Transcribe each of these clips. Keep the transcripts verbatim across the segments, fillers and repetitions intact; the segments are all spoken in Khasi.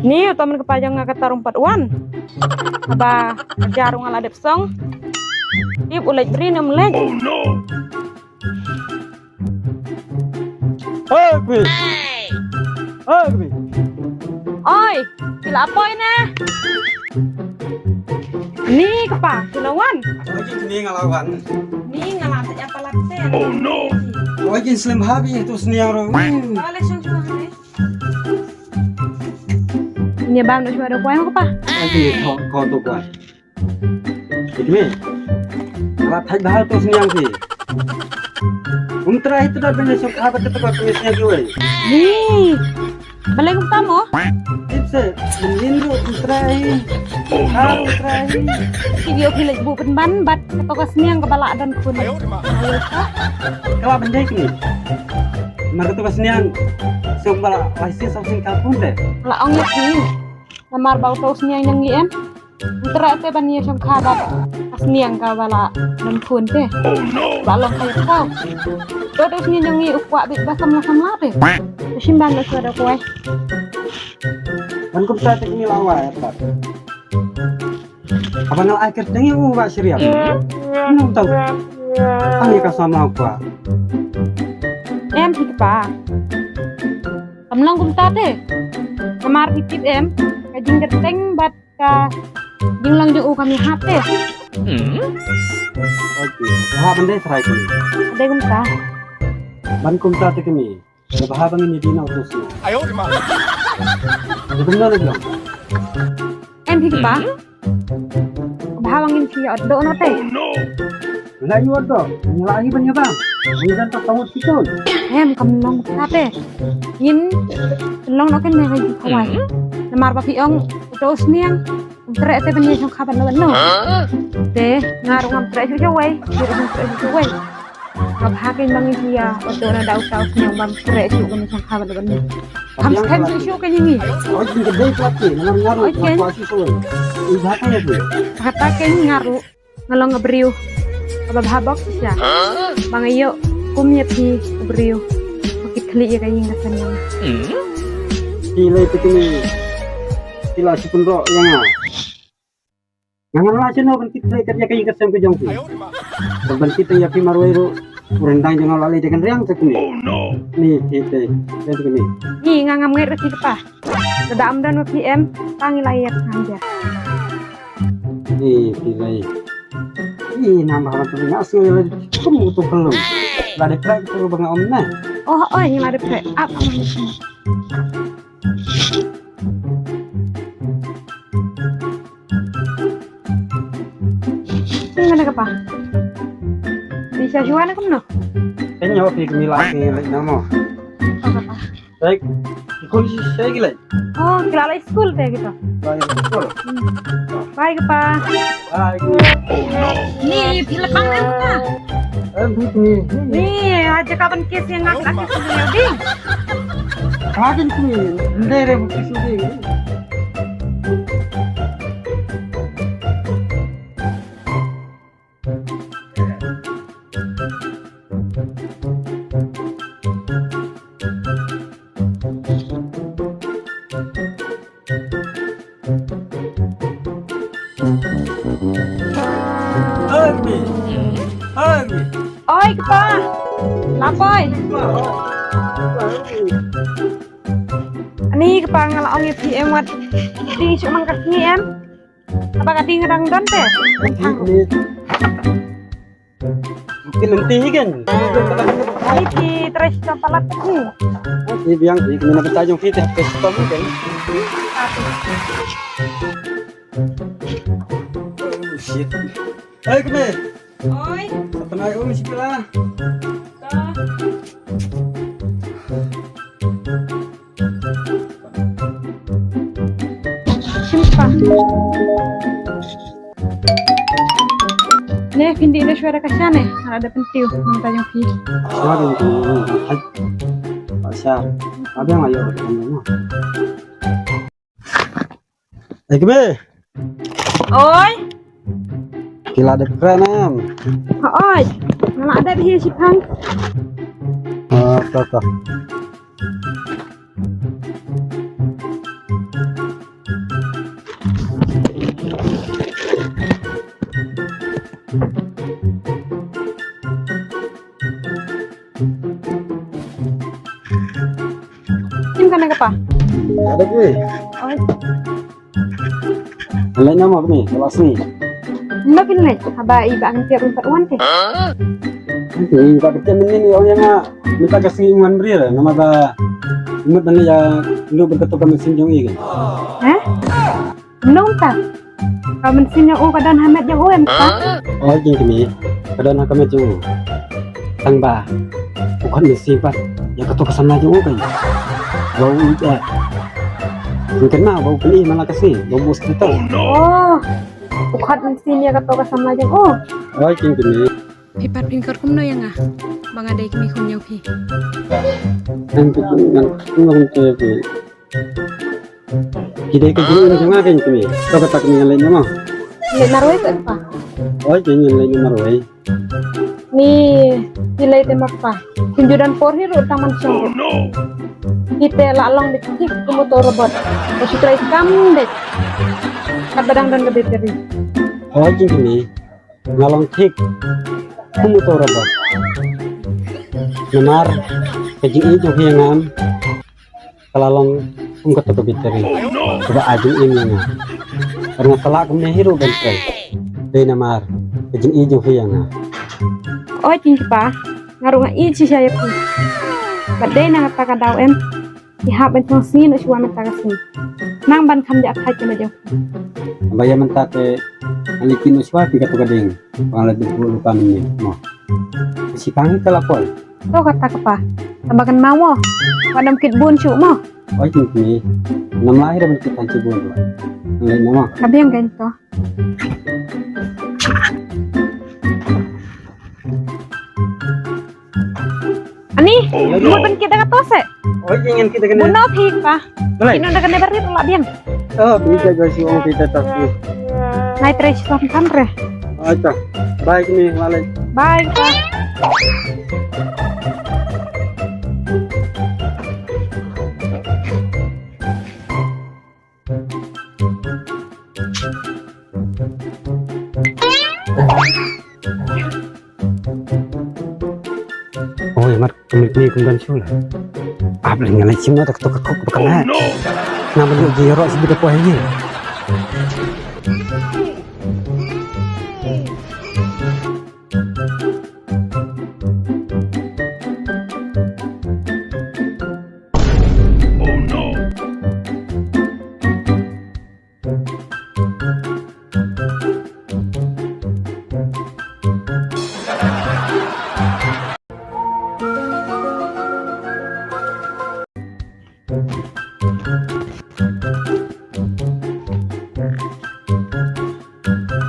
Ni uto men kpa jong nga kata ruh um pat wan. Haba ka jar ruh nga la dep song. Tip u leit bri ne um leit. Hei, Kmie. Hei, Kmie. Oi, phi la poi ne? Ni kpa, phi la wan? Oi, Kmie, nga la wan. Ni nga la peit ïa palat te. Oi, Kmie, slem bha bha tu sniang ruh. Ka la shong shong ne. Ni bam no shwa do kwai kpa. Oi, Kmie, ko, ko tu kwai. Kmie. Ba thait bha tu sniang phi. Um trai tu da bene sok ha ba tu ba kmie sniang phi wei. Ni. Balei kumta mo? Tip se, ym nin ruh um trai. Ha, um trai. Ki ïoh phi leit buh pynban bad kato ka sniang kaba la don khun. Ka la ban dei kmie. Mar kato ka sniang. Sok ba la, la sien sok sien ka khun te. La ong ïa phi. Namar ba uto u sniang jong ngi em. Ngi treh te ban ïa shongkha bad ka sniang kaba la don khun te. Ba long ka ïa kata. Uto u sniang jong ngi u kwah beit ba samla samla te. Te shim ban da shuwa da kwai. Ban kumta te kmie la wai pat. Haba nga la ai kyrteng ïa u ba shriam. Nang tau. Ang ïa ka samla u kwah. Em phi kpa. Kam long kumta te. Namar phi tip em, ka jingkyrteng bad ka jinglong jong u kam ïahap te. Okay. Hap ban dei trai kmie. Dei kumta. Ban kumta te kmie. Ba hap ban ngin ïa dina uto sniang. Ayo di ma. Dei kumno lagi long. Em phi kpa. Ba hap ban ngin phi ïa ot doh noh te. Nga ïa ot doh, nga la hi ban ïa bam. Ngi dan ta tawut kitun. Em kam long kumta te. Ngin long noh ken ne ngi khawai. Namar ba phi ong uto u sniang. Um treh te ban ïa shongkha bad no bad no. Te nga ruh ngam treh shuh shuh wei. Ngi ruh ngam treh shuh shuh wei. Nga bha kein ba ngi ïa ot doh na da uta u sniang bam treh shuh ban ïa shongkha bad no bad no. Kham skhem shuh shuh kein ïa ngi. Oi, ngi ka dei plat te, nga ruh nga ruh. Oi, kein. Nga kwah shuh shuh wei. Ïa bha kein ïa phi. Kata kein nga ruh. Nga long ka briew kaba bha bok shisha. Ba nga ïoh kum ïa phi ka briew ba ki khlieh ïa ka ïing ka sem jong nga. Phi lei te kmie. Phi la shu pynroh ïa nga. Nga ngam lah shuh noh ban kit khlieh kat ïa ka ïing ka sem ka jong phi. Ban kit ïa phi marwei ruh. U ryndang jong nga la lei da ka riang te kmie. Ni phi te. Te kmie. Ni nga ngam ngeit ruh phi kpa. Lada ym don ma phi em, tang ïa la ïa tang ja. Ni phi lei. Ni nam ba tu nga sngewthuh kum tu belum. La dep trei tu ba nga om na. Oh, oi, ni la dep trei. Ap, ap, ap. Ni ngana kapa? Ni sa juan kumno? Kan nyawa phi kmie la ki lei namo. Apa kapa? Baik. Ikut saya gila. Oh, ki la leit skul te kita. Bye, school. Bye kapa. Bye. Ni phi la pang kan kapa? Eh, phi kmie. Ni aja kaban kes yang ngak ngak kes yang ding. Kaban kmie. Ndai re bukti sudi. Oi kpa. Lapoi. Ani kpa nga la ong ïa phi em wat. Ding shu mang ka sngi em. Kaba ka ding dang don te. Ki lynti hi kan. Ni ki tres ka palat ni. Ki biang ki kena peta jong ki te. Pesta ni kan. Oh shit. Hai kme. Oi. Sat tnai ong shi pela. Ka. Shim pa. Ne phin dih ne shuwa da ka sha ne. Nga la da pyntiew nangta jong phi. Shuwa da pyntiew. Hai. Ka sha. Ka biang ayo. Ai kme. Oi. Ki la dep kren em? Oi. Nga la dep hi shipang. Ah, to to. Kane ka pa. Ada kmie. Oi. Leit noh mo kmie, ka la sngi. Mo phin leit, haba i Bah Kyntiar un pat wan te. I Bah Kyntiar mynnin i ong ïa nga mynta ka sngi un wan briew, namar ba i mut ban leit ïa ndu bad kato ka mynsiem jong i. Hah? Nongta. Ka mynsiem jong u ka don ha met jong u em kpa? Oi jong kmie, ka don ha ka met jong u. Tang ba u khot mynsiem pat ïa kato ka samla jong u kan. Ba u ïa. Mungkin ma ba u pyni mala ka sngi ba u bus kato. Oh. U khot mynsiem ïa kato ka samla jong u. Oi jong kmie. Phi pat phin khot kumno ïa nga ba nga dei kmie khun jong phi? Em phi ngan ngan te phi. Ki dei ka jingim jong nga kein kmie. To kata kmie ngan leit noh mo. Leit marwei te pa. Oi kein ngan leit noh marwei. Ni, phi leit te ma pa. Kin ju don por hi ruh tang man shong ruh. Hi te la long bit thik kum uto u robot. Ba shu trei skam bit. Kat ba dang don ka battery. Oi kein kmie. Nga long thik kum uto u robot. Namar ka jingïeit jong phi ïa nga ka la long kum kato ka battery kaba ai jingim ïa nga. Bad nga sa lah kumne hi ruh ban trei. Dei namar ka jingïeit jong phi ïa nga. Oi jong kpa, nga ruh nga ïeit shisha ïa phi. Bad dei na kata ka daw em. Ki hap ban chong sngi noh shuwa mynta ka sngi. Nang ban kham jah thait ka la jong. Ba ïa mynta te ngan leit kit noh shuwa phi kato ka ding. Ba nga la dep buh lypa mynne mo. Shi pang hi ka la poi. To kata ka pa. Tang ba kan maw mo. Wat nym kit bun shuh mo. Oi jong kmie. Ngam lah hi da ban kit than shibun ruh. Ngan leit noh mo. Ka biang kein to. Ani, mut ban kit da kato se. Oi, ïa ngan kit da kane. Buno phi pa. Balei? Kino da kane barit la biang. Oh, phi ka ga shu ong phi ta ta phi. Nai trei shi sam kan re. Oi ta. Bye kmie, la leit. Bye pa. Oi, mat kmie kmie kum don shuh la. Ap lei ngan leit shim noh ta kato ka khop ka la. Nga ban ïoh ji ïaroh shi bit da poi hi.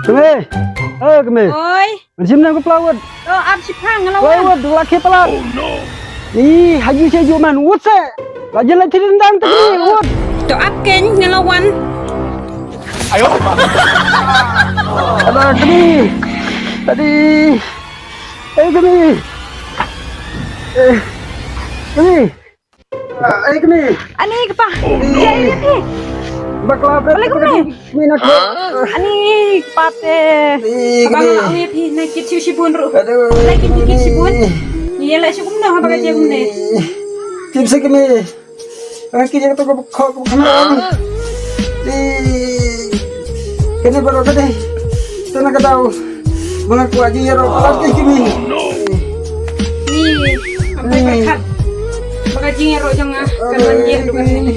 Kmie! Oh, kmie! Oi! Ngan shim nang ko pla wut. To ap shipang nga la wan. Wut, la khie palat. Ih, ha ju sha ju man wut se. La jin la thied dang te kmie wut. To ap kein nga la wan. Ayo. Ada kmie. Tadi. Eh kmie. Eh. Kmie. Ai kmie. Ani kpa. Jai ni phi. Bakla pe. Balik kumne. Kmie na kmie. Ani kpa te. Abang la wi phi na kit shu shibun ru. Aduh. Na kit kit shibun. Ye la shu kumne ha baka je kumne. Kim se kmie. Ang kit jak to ko ko khana. Di. Kene baru kete. Tena ka dau. Ba nga kwah jingïaroh palat ki kmie. Ni, ampai pyrkhat ba ka jingïaroh jong nga kan wan ïa ka dukan ni.